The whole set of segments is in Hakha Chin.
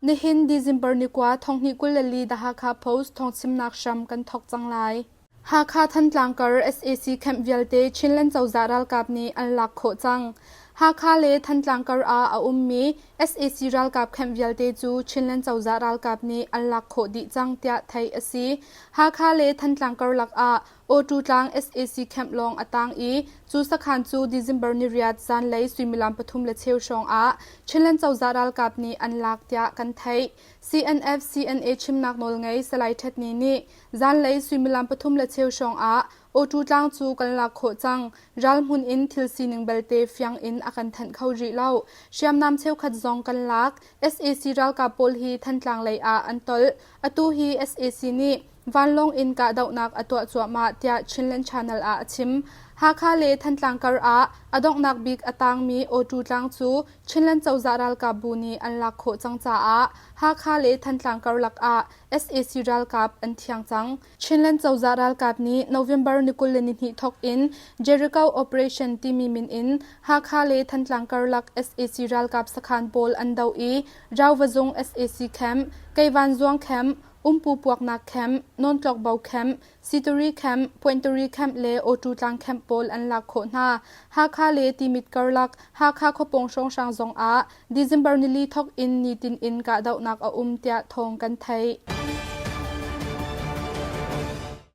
Nihin December ni kua thonghnih 24 The Hakha Post thawngchimnak hram kan thawk cang lai. Hakha Thantlang kar sac camp vialte Chinland cozah ralkap nih an lak khawh cang. Hakha le Thantlang kar ah a ummi sac ralkap camp vialte cu Chinland cozah ralkap nih an lak khawh dih cang tiah theih a si. Hakha le Thantlang karlak ah Awtu tlang sac camp lawng a tang i cu sakhan cu December niriat zanlei suimilam pathum le cheu hrawng ah Chinland cozah ralkap nih an lak tiah kan theih. CNF CNA chimnak nawlngei Salai Htet Ni nih zanlei suimilam pathum le cheu hrawng ah Awtu tlang cu kan lak khawh cang. Ral hmun in thil sining belte fiang in a kan thanh kho rih lo. Hriamnam cheukhat zong kan lak. Sac ralkap pawl hi Thantlang lei ah an tolh. Atu hi sac nih vanlawng in kahdohnak a tuah cuahmah tiah Chinland Channel ah a chim. Hakha le Thantlang kar ah a donghnak bik a tangmi Awtu tlang cu Chinland cozah ralkap bu nih an lak khawh cang caah Hakha le Thantlang karlak ah sac ralkap an thiang cang. Chinland cozah ralkap nih November ni 22 thawk in Jericho Operation timi min in Hakha le Thantlang karlak sac ralkap sakhan pawl an doh i Rauvazung sac camp, Keivan Zuang camp, Umpu puaknak camp, Nawntlokbo camp, Situri camp, Puainturi camp le Awtu tlang camp pawl an lak khawh hna. Hakha le Timit karlak Hakha khuapawng hrawnghrang zong ah December nili thawk in nitin in kahdohnak a um tiah thawng kan theih.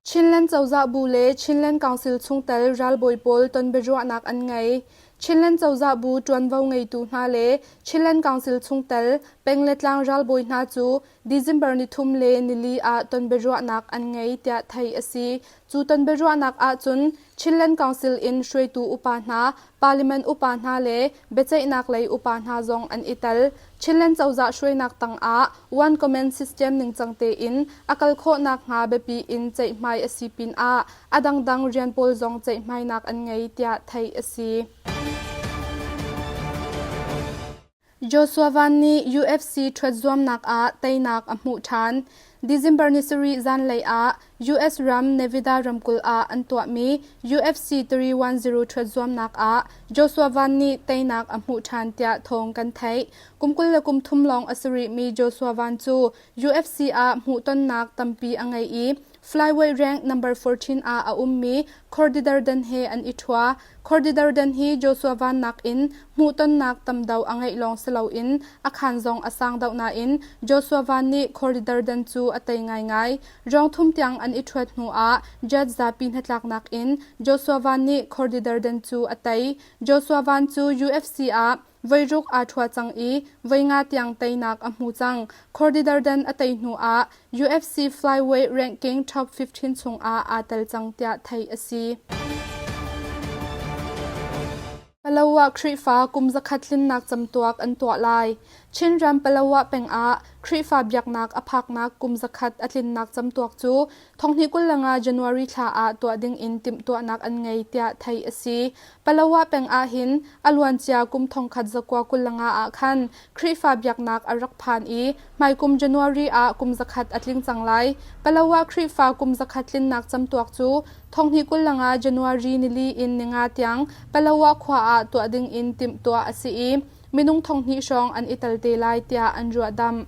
Chinland cozah bu le Chinland Council chungtel ralbawi pawl ton biaruahnak an ngei. Chinland cozah bu ṭuanvo ngeitu hna le Chinland Council chungtel peng le tlang ralbawi hna cu December nithum le nili ah tonbiaruahnak an ngei tiah theih a si. Cu tonbiaruahnak ahcun Chinland Council in hruaitu upa hna, Parliament upa hna le biaceihnak lei upa hna zong an i tel. Chinland cozah hruainak tangah One Command System ningcang tein a kal khawhnak hnga biapi in ceihmai a si pinah a dangdang rian pawl zong ceihmainak an ngei tiah theih a si. Joshua Van nih UFC ṭhuat zuamnak ah teinak a hmuh ṭhan. December ni sarih zanlei ah US ram Nevada ramkulh ah an tuahmi UFC 310 ṭhuat zuamnak ah Joshua Van nih teinak a hmuh ṭhan tiah thawng kan theih. Kum 23 lawng a si rihmi Joshua Van cu UFC ah hmuhtonnak tampi a ngei i flyweight rank number 14 ah a ummi Cody Durden he an i ṭhua. Cody Durden hi Joshua Van nakin hmuhtonnak tam deuh a ngeih lawng si loin a khaan zong a sang deuh nain Joshua Van nih Cody Durden cu a tei ngaingai. Rawng thum tiang an i ṭhuat hnuah judge zapi hnatlaknak in Joshua Van nih Cody Durden cu a tei. Joshua Van cu UFC ah voiruk aa ṭhua cang i voi nga tiang teinak a hmu cang. Cody Durden a tei hnuah UFC flyweight ranking top 15 chungah aa tel cang tiah theih a si. Palawa Khrihfa kum zakhat tlinnak camtuak an tuah lai. Chinram Palawa peng ah Khrihfa biaknak a phaknak kum zakhat a tlinnak camtuak cu thonghnih 25 January thla ah tuah ding in timhtuahnak an ngei tiah theih a si. Palawa peng ahhin a luancia kum thongkhat zakua 25 ah khan Khrihfa biaknak a rak phan i hmaikum January ah kum zakhat a tling cang lai. Palawa Khrihfa kum zakhat tlinnak camtuak cu thonghnih 25 January nili in ninga tiang Palawa khua ah tuah ding in timhtuah a si i minung thonghnih hrawng an i tel te lai tiah an ruahdamh.